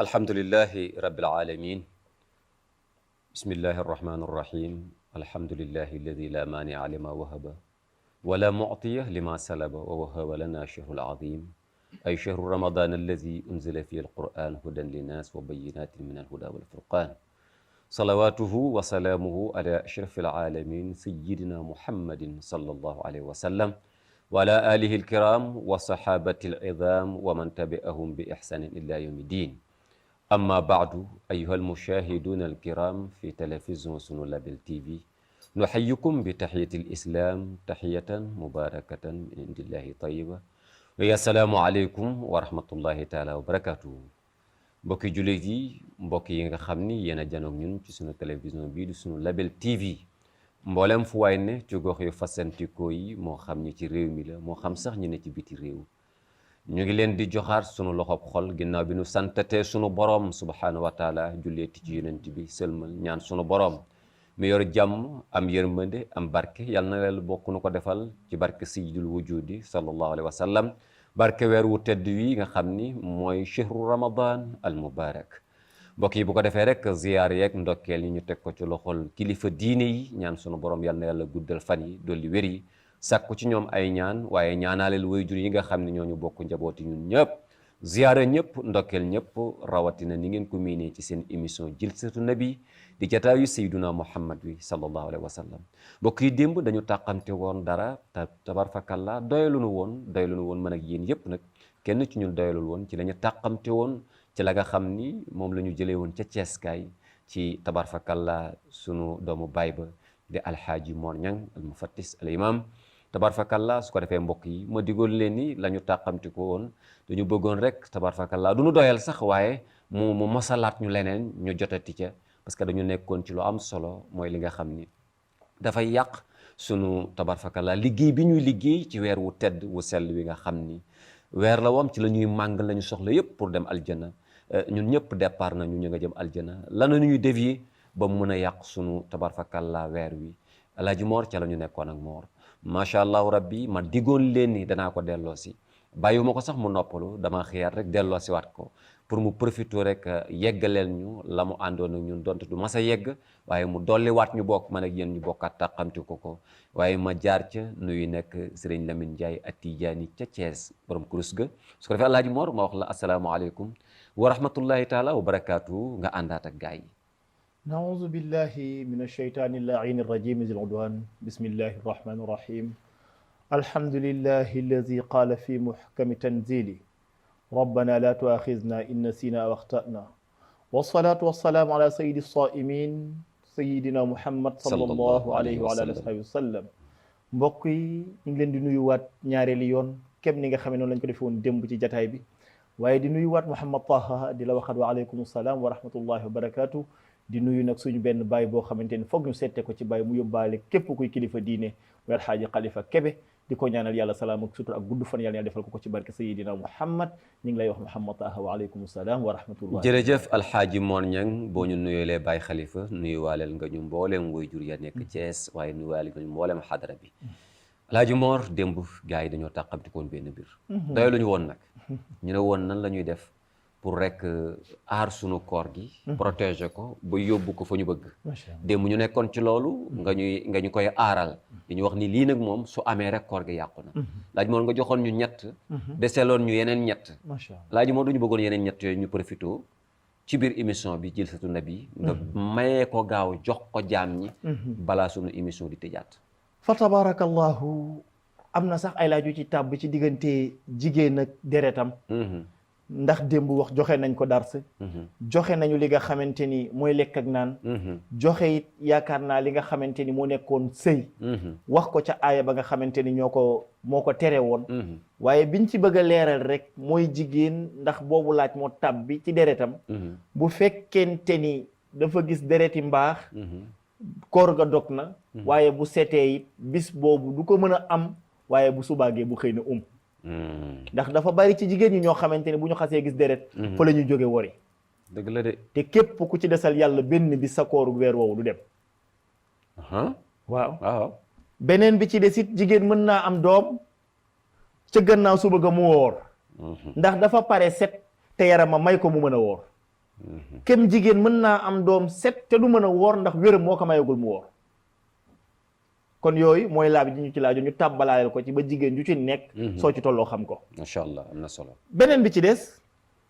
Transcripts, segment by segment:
alhamdulillahi rabbil alamin bismillahi arrahmani irrahim alhamdulillahi alladi la maania lima wahaba wala muctiya lima salaba wa wahaba lana shahru alazim ay shahru ramadan alladi unzila fihi alquran hudan linnas wa bayinatin min alhuda walfurqan salawatuhu wa salaamuhu ala ashrafi alalamin sayidina muhammadin sallallahu alayhi wa sallam wa ala alihi alkiram wa sahabati alidam wa man tabi'ahum bi ihsanin ila yawmi din. Amma baadu ayyuha almushahiduna alkiram fi télévision sunu label TV nuhayyukum bi tahiyati alislam tahiyatan mubarakatan min indillahi tayyiba wa assalaamu aleykum wa rahmatullahi taala wa barakatuhu. mbokki jullit yi mbokk yi nga xam ni yéen a janoog ñun ci sunu télévision bii di sunu label TV mboolem fu waay ne ci gox yu fasantikoo yi moo xam ñi ci réew mi la moo xam sax ñi ne ci biti réew ñu ngi leen di joxaat sunu loxob xol ginnaaw bi nu santatee sunu borom subhaanahu wa taala julleeti ci yonent bi sëlmal ñaan sunu borom mi yor jàmm am yërmande am barke yal na leen bokk nu ko defal ci barke sayyidul wujudi sallallahu alayhi wa sallam barke weer wu tedd wi nga xam ni mooy chehru ramadan al mubarak. mbokk yi bu ko defee rek ziyaar yeeg ndokkeel yi ñu teg ko ci loxol kilifa diine yi ñaan sunu borom yal na yàlla guddal fan yi dolli wér yi sàkku ci ñoom ay ñaan waaye ñaanaaleel waajur yi nga xam ne ñooñu bokk njabooti ñun ñëpp ziyaara ñëpp ndokkeel ñëpp rawatina ni ngeen ko miinee ci seen émission jilsatu nabi di jataayu sayduna muhammad wi sallallahu alayhi wa sallam. mbokk yi démb dañu tàqamte woon dara tabarfakalla doyalunu woon mën ak yéen yëpp nag kenn ci ñun doyalul woon ci la ñu tàqamte woon ci la nga xam ni moom la ñu jëlee woon ca Ceeskaay ci tabarfakalla sunu doomu baay ba di alxaaji Mor Ñang al mufattis al imam tabarfakalla su ko defee mbokk yi ma digoon leen ni la ñu tàqamti ko woon dañu bëggoon rek tabarfakalla du ñu doyal sax waaye mu mosalaat ñu leneen ñu jotati ca parce que dañu nekkoon ci lu am solo mooy li nga xam ni dafay yàq sunu tabarfakalla liggéey bi ñuy liggéey ci weer wu tedd wu sell wi nga xam ni weer la woom ci la ñuy màng la ñu soxla yëpp pour dem aljana ñun ñëpp départ nañu ñu nga jëm aljana lana ñuy dévier ba mu mën a yàq sunu tabarfakalla weer wi alaaji Moor ca la ñu nekkoon ak Moor macha allahu rabbi ma diggoon leen ni danaa ko delloo si bàyyiwuma ko sax mu noppalu dama xiyaat rek delloo si waat ko pour mu profité rek yeggaleel ñu la mu àndoon ak ñun donte du mas a yegg waaye mu dolli waat ñu bokk man ak yéen ñu bokkaat tàqamti ko waaye ma jaar ca nuyu nekk Sëriñ Lamine Ndiaye At-Tijaani ca Thiès borom kurus ga su ko defee alaaji Moor ma wax la asalaamaaleykum wa rahmatullahi taala wa barakaatu nga àndaat ak gaay yi. naouzu billahi min alsheytaani allaini irrajim zi ludwan bismillahi irrahmani irrahim alhamdulillahi alladi qaala fi muhkami tanzili rabbana la tuaxizna in nasina aw axtana wassalatu wassalaamu ala sayidi saimin sayidina muhammad sallallahu alayhi wa alihi wa sahbihi wa sallam. mbokk yi ñu ngi leen di nuyuwaat ñaareeli yoon kem ni nga xamee noonu lañ ko defee woon démb ci jataay bi waaye di nuyuwaat Mouhamad Taha di la waxaat wa aleykum salaam wa rahmatullahi wa barakatuh di nuyu nag suñu benn baay boo xamante ni foog ñu seette ko ci baay mu yóbbaale képp kuy kilifa diine muy Alxaaji Xalifa Kebe di ko ñaanal yàlla salaam ak sutur ak gudd fan yàlla defal ko ci barke Sayidina Muhammad ñu ngi lay wax Mouhamad Taha wa aleykum salaam wa rahmatullah. jërëjëf Alxaaji Mor Ñang boo ñu nuyulee Baay Xalifa nuyuwaaleel nga ñu mbooleem waajur ya nekk Thiès waaye nuyuwaaleel nga ñu mbooleem xadra bi. Alxaaji Mor démb gars yi dañoo tàqamtikoon benn mbir doy lu ñu woon nag ñu ne woon nan la ñuy def pour rek aar sunu koor gi protéger ko ba yóbbu ko fa ñu bëgg démb ñu nekkoon ci loolu nga ñu koy aaral di ñu wax ni lii nag moom su amee rek koor gi yàqu na laaj moon nga joxoon ñu ñett deseloon ñu yeneen ñett laaj moom duñu bëggoon yeneen ñett yooyu ñu profité ci biir émission bi Jilsatu Nabi nga mayee ko gaaw jox ko jaam ñi balaa sunu émission di tëjaat. fa tabarakallahu am na sax ay laaj yu ci tàbb ci diggante jigéen ak deretam ndax démb wax joxe nañ ko dars joxe nañu li nga xamante ni mooy lekk ak naan joxe it yaakaar naa li nga xamante ni moo nekkoon sëy wax ko ca aaya ba nga xamante ni moo ko tere woon waaye biñ ci bëgg a leeral rek mooy jigéen ndax boobu laaj moo tàbbi ci deretam bu fekkente ni dafa gis dereti mbaax koor ga dog na waaye bu setee it bis boobu du ko mën a am waaye bu subaagee bu xëy na ndax dafa bari ci jigéen ñi ñoo xamante ne bu ñu xasee gis deret fa la ñuy jóge wori dëgg la de te képp ku ci desal yàlla benn bi sa kooru weer woowu du dem waaw beneen bi ci desit jigéen mën naa am doom ca gannaaw suba ga mu woor ndax dafa pare set te yarama may ko mu mën a woor kem jigéen mën naa am doom 7 te du mën a woor ndax wéram moo ko mayagul mu woor. kon yooyu mooy laaj ji ñu ci laajo ñu tàbbalaaleel ko ci ba jigéen ju ci nekk. soo ci tolloo xam ko. macha allah am na solo. beneen bi ci des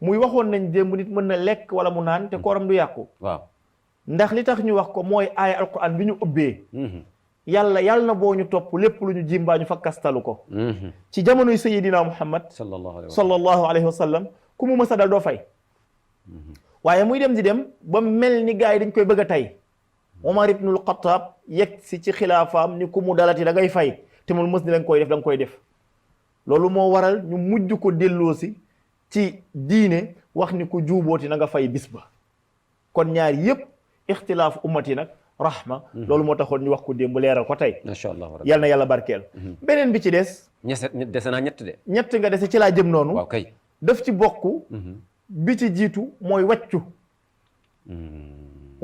muy waxoon nañ démb nit mën na lekk wala mu naan te kooram du yàqu. waaw ndax li tax ñu wax ko mooy aaya alquran bi ñu ubbee. yàlla na boo ñu topp lépp lu ñu jimbaa ñu fa kastalu ko. ci jamonoy sayidina Muhammad sallallahu alayhi wa sallam ku mu mës a dal doo fay. waaye muy dem di dem ba mel ni gars yi dañ koy bëgg a tey. Omar ibnul Xattaab yegg si ci xilaafaam ni ku mu dalati da ngay fay te mu mës ni da nga koy def loolu moo waral ñu mujj ko delloosi ci diine wax ni ku juubooti na nga fay bis ba. kon ñaar yëpp ixtilaaf ummati nag rahma. loolu moo taxoon ñu wax ko démb leeral ko tey. macha allah yal na yàlla barkeel. beneen bi ci des. dese naa ñett de. ñett nga dese ci laa jëm noonu. waaw kay daf ci bokk. bi ci jiitu mooy wàccu.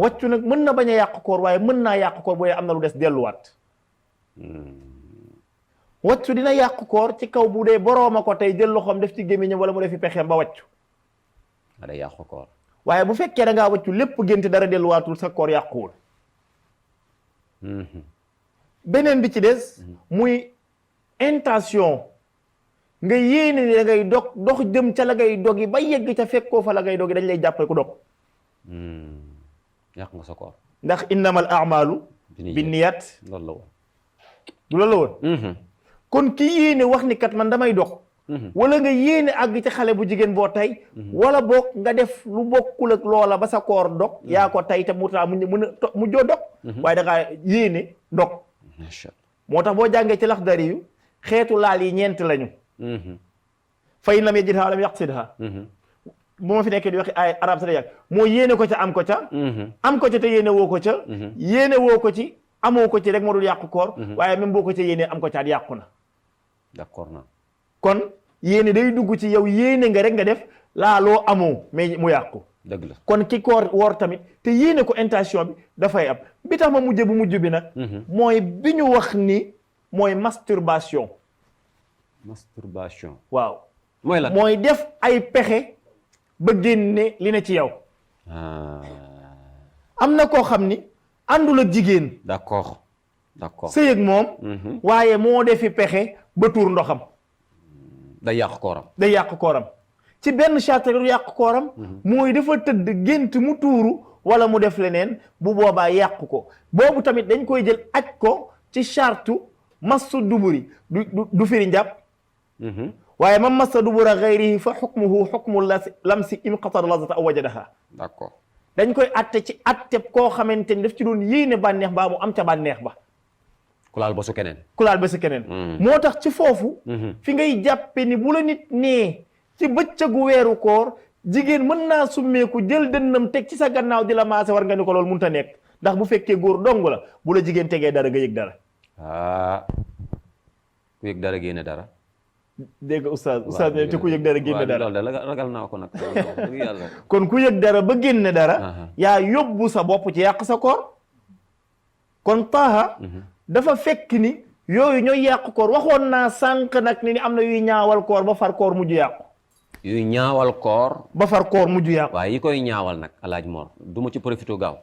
wàccu nag mën na bañ a yàq koor waaye mën naa yàq koor booy am na lu des delluwaat. wàccu dina yàq koor ci kaw bu dee borooma ko tey jël loxoom def ci gémmiñam wala mu def fi pexeem ba wàccu. day yàq koor. waaye bu fekkee da ngaa wàccu lépp gént dara delluwaatul sa koor yàquwul. beneen bi ci des. muy intention. nga yéene ni da ngay dox jëm ca la ngay dogi ba yegg ca fekkoo fa la ngay dogi dañ lay jàppale ku dog. yàq nga sa koor. ndax innamal a'malu binniyat loolu la woon. du loolu la woon. kon ki yéene wax ni kat man damay dox. wala nga yéene àgg ci xale bu jigéen boo tey. wala boog nga def lu bokkul ak loola ba sa koor dog. yaa ko tey te mu taa mu joo dog. waaye da ngaa yéene dog. macha allah moo tax boo jàngee ci Laxdari yu xeetu laal yi ñeent lañu. fa in lam yajidha lam yaqsidha. bu ma fi nekkee di wax ay arab sa yàgg moo yéene ko ca am ko ca. am ko ca te yéene woo ko ca. yéene woo ko ci amoo ko ci rek moo dul yàqu koor. waaye même boo ko ca yéene am ko ca at yàqu na. d'accord na kon yéene day dugg ci yow yéene nga rek nga def laaloo amoo mais mu yàqu. dëgg la kon ki koor woor tamit te yéene ko intention bi dafay am bi tax ma mujj bu mujj bi nag. mooy bi ñu wax ni mooy masturbation. masturbation. waaw mooy la mooy def ay pexe ba génne li ne ci yow. am na koo xam ni àndul ak jigéen. d'accord sëy ak moom. waaye moo defi pexe ba tuur ndoxam. day yàq kooram. day yàq kooram ci benn charte du yàq kooram. mooy dafa tëdd gént mu tuuru wala mu def leneen bu boobaa yàq ko boobu tamit dañ koy jël aj ko ci charte massu duburi du firi njàpp. waaye man massa dubura gayrihi fa xukmuhu xukmu lamsi imqatada lazata aw wajadaha. d'accord dañ koy atte ci atteb koo xamante ni daf ci doon yéene bànneex baa mu am ca bànneex ba. ku laal ba su keneen. ku laal ba su keneen. moo tax ci foofu. fi ngay jàppe ni bu la nit nee ci bëccëgu weeru koor jigéen mën naa summeeku jël dënnam teg ci sa gannaaw di la maase war nga ni ko loolu mënut a nekk ndax bu fekkee góor dong la bu la jigéen tegee dara nga yëg dara. ku yëg dara génne dara. dégg nga oustaz ne te ku yëg dara génne dara. loolu de ragal naa ko nag. yàlla kon ku yëg dara ba génne dara. yaa yóbbu sa bopp ci yàq sa koor. kon taaha. dafa fekk ni yooyu ñooy yàq koor waxoon naa sànq nag ni am na yuy ñaawal koor ba far koor mujj yàqu. yuy ñaawal koor. ba far koor mujj yàqu. waaye yi koy ñaawal nag alaaj Mor du ma ci profité gaaw.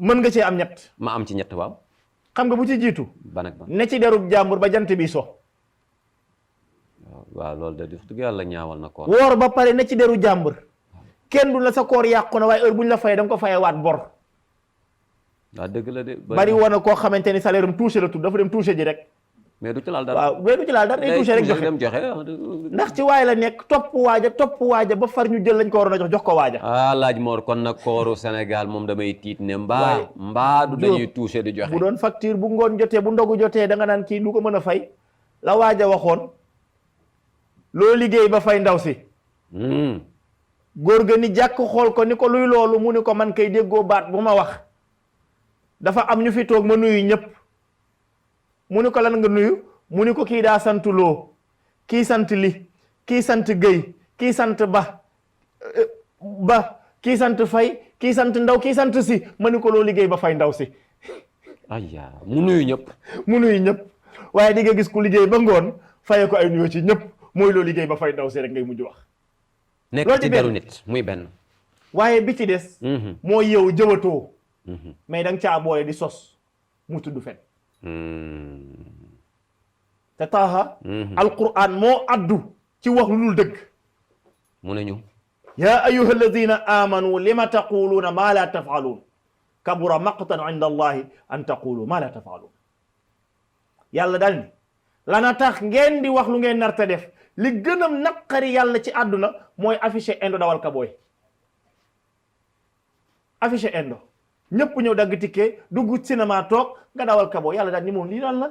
mën nga cee am ñett. ma am ci ñett waaw. xam nga bu ci jiitu. ban ak ban ne ci derub jàmbur ba jant bi so. waaw loolu de dëgg yàlla ñaawal na koor. woor ba pare ne ci deru jàmbur. kenn du la sa koor yàqu na waaye heure bu ñu la fayee da nga ko fayee waat bor. waaw dëgg la de. bari woon na koo xamante ni salaire am touché la tudd dafa dem touché ji rek. mais du ci laal dara. waaw mais du ci laal dara day touché rek joxe. ndax ci waay la nekk topp waaja ba far ñu jël lañ ko waroon a jox ko waaja. laaj Mor kon nag kooru Sénégal moom damay tiit ne mbaa du dañuy touché di joxe. bu doon facture bu ngoon jotee bu ndogu jotee da nga naan kii du ko mën a fay la waaja waxoon loo liggéey ba fay ndaw si. góor ga ni jàkk xool ko ni ko luy loolu mu ni ko man kay déggoo baat bu ma wax dafa am ñu fi toog ma nuyu ñëpp mu ni ko lan nga nuyu mu ni ko kii daa sant loo kii sant li kii sant gëy kii sant ba kii sant fay kii sant ndaw kii sant si ma ni ko loo liggéey ba fay ndaw si. aywa mu nuyu ñëpp. mu nuyu ñëpp waaye di nga gis ku liggéey ba ngoon faye ko ay nuyoo ci ñëpp mooy loo liggéey ba fay ndaw si rek ngay mujj wax. nekk ci deru nit muy benn. waaye bi ci des mooy yow jëwatoo mais da nga caa boole di sos mu tudd fen te taaha alquran moo addu ci wax lu dul dëgg mu ne ñu yaa ayyuha alladina amanu lima taquluuna maa la tafaaluun kabura maqtan inda allahi an taqulu maa la tafaaluun yàlla daal ni lana tax ngeen di wax lu ngeen narta def li gën a naqari yàlla ci àdduna mooy affiché indo dawal ka booy affiché indo ñëpp ñëw dagg ticket dugg cinéma toog nga dawal ka booy yàlla daal ni moom lii daal la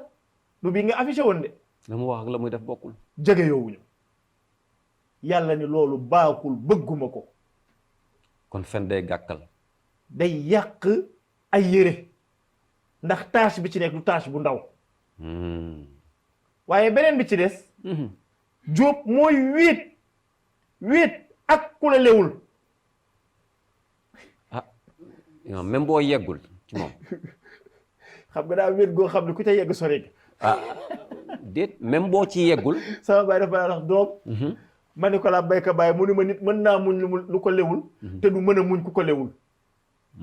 du bii nga affiché woon de la mu wax ak la muy def bokkul jege yoowuñu yàlla ni loolu baaxul bëgguma ko kon fen day gàkkal day yàq ay yére ndax tâche bi ci nekk du tâche bu ndaw waaye beneen bi ci des jóob mooy wéet ak ku la lewul ah même boo yeggul ci moom xam nga daa wéet goo xam ne ku ca yegg sori ah déet même boo ci yeggul sama baay dafa wax doom ma ni ko laa bayka baay mu ni ma nit mën naa muñ lu ko lewul te du mën a muñ ku ko lewul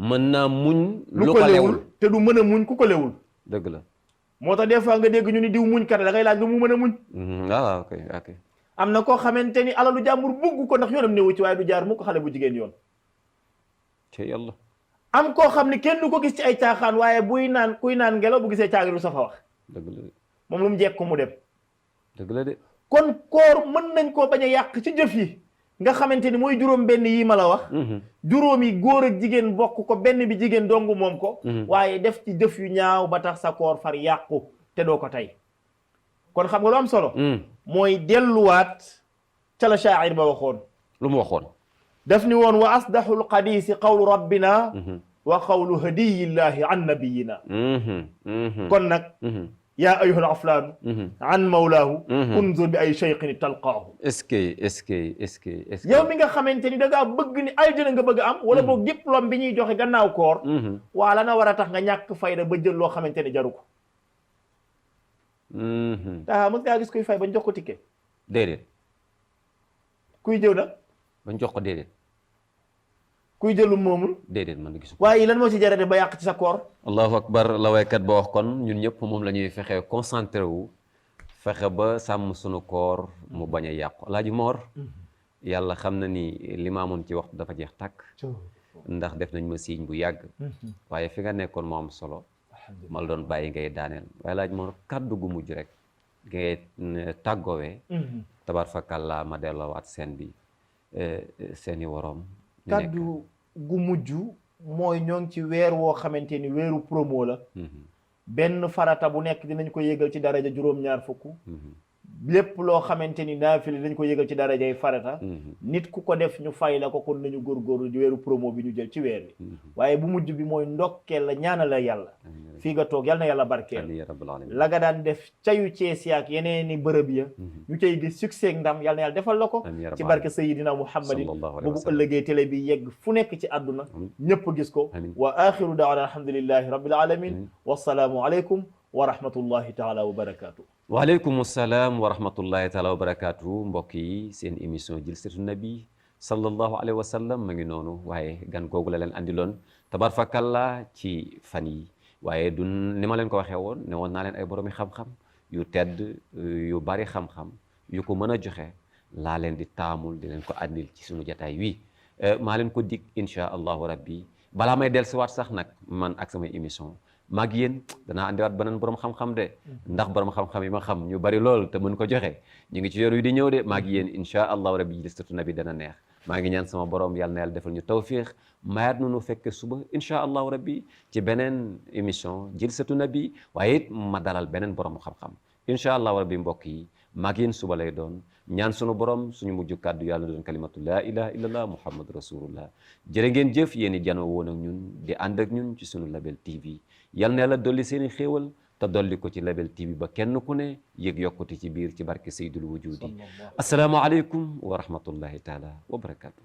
mën naa muñ lu ko lewul te du mën a muñ ku ko lewul dëgg la moo tax des fois nga dégg ñu ni diw muñ kat da ngay laaj lu mu mën a muñ ah ok ok am na koo xamante ni alalu jàmbur bugg ko ndax yoonam newu ci waaye du jaar mu ko xale bu jigéen yoon te yàlla am koo xam ni kenn du ko gis ci ay caaxaan waaye kuy naan ngelaw bu gisee caagi lu safa wax dëgg la de moom lu mu jekk ko mu dem dëgg la de kon koor mën nañ koo bañ a yàq ci jëf yi nga xamante ni mooy juróom benn yi ma la wax juróom yi góor ak jigéen bokk ko benn bi jigéen dong moom ko waaye def ci jëf yu ñaaw ba tax sa koor far yàqu te doo ko tey kon xam nga lu am solo mooy delluwaat ca la shaa'ir ba waxoon lu mu waxoon daf ni woon wa asdaxul qadiisi qawlu rabbina wa qawlu hadiyillahi an nabiyina kon nag yaa ayyuhal aflaanu an mawlaahu unzur bi ay cheyqin talqaahu est-ce que est-ce que est-ce que est-ce que yow mi nga xamante ni da ngaa bëgg ni aljana nga bëgg a am wala boog diplôme bi ñuy joxe gannaaw koor waa la na war a tax nga ñàkk fayda ba jël loo xamante ni jaru ko mës ngaa gis kuy fay bañ jox ko ticket déedéet kuy jëw nag bañ jox ko déedéet kuy jëlu moomul déedéet man gisu ko waaye lan moo ci jarate ba yàq ci sa koor allahu akbar la waykat ba wax kon ñun ñëpp moom la ñuy fexe concentré wu fexe ba sàmm sunu koor mu bañ a yàqu alaaji Moor yàlla xam na ni li ma amoon ci waxtu dafa jeex tàkk ndax def nañ ma siiñ bu yàgg waaye fi nga nekkoon moo am solo ma la doon bàyyi ngay daaneel waaye alaaji Moor kàddu gu mujj rek ngay tàggoowee tabarfakàllaa ma delloowaat seen bi seeni woroom kàddu gu mujj mooy ñoo ngi ci weer woo xamante ni weeru promo la benn farata bu nekk dinañ ko yégal ci daraja juróom-ñaar fukk lépp loo xamante ni naafile dañ ko yégal ci darajay farata nit ku ko def ñu fay la ko kon nañu góorgóorlu di weeru promo bi ñu jël ci weer bi waaye bu mujj bi mooy ndokkeel la ñaanal la yàlla fii nga toog yal na yàlla barkeel la nga daan def cayu Cees yaak yeneeni bërëb ya ñu cay gis succès ak ndam yal na yàlla defal la ko ci barke sayidina muhammadin boobu ëllëgee télé bi yegg fu nekk ci àdduna ñëpp gis ko wa axiru daawana alhamdulillahi rabbil alamin wassalaamu aleykum wa rahmatullahi taala wa barakatuh waaleykum salaam wa rahmatullahi taala wa barakaatu mbokk yi seen émission Jilsatu Nabi sallallahu alayhi wa sallam ma ngi noonu waaye gan googu la leen andiloon tabarfakalla ci fan yi waaye du ni ma leen ko waxee woon ne woon naa leen ay boroomi xam-xam yu tedd yu bari xam-xam yu ko mën a joxe laa leen di taamul di leen ko andil ci sunu jataay wi maa leen ko dig insha allahu rabbi balaa may dellusiwaat sax nag man ak samay émission maag yéen danaa andiwaat beneen borom xam-xam de ndax borom xam-xam yi ma xam ñu bari lool te mën ko joxe ñu ngi ci yoon wi di ñëw de maag yéen insha allahu rabbi Jilsatu Nabi dana neex maa ngi ñaan sama borom yàlla na yàlla defal ñu tawfiix mayaat nu fekke suba insha allahu rabbi ci beneen émission Jilsatu Nabi waaye it ma dalal beneen borom xam-xam insha allahu rabbi mbokk yi maag yéen suba lay doon ñaan sunu borom suñu mujj kàddu yàlla na doon kalimatu laa ilaha illallah muhammadu rasulullah jërë ngeen jëf yéen i janoo woon ak ñun di ànd ak ñun ci sunu Label TV yal na yàlla dolli seen i xéewal te dolli ko ci Label TV ba kenn ku ne yëg yokkute ci biir ci barke sayyidul wujudi assalaamu aleykum wa rahmatullahi taala wa barakatuh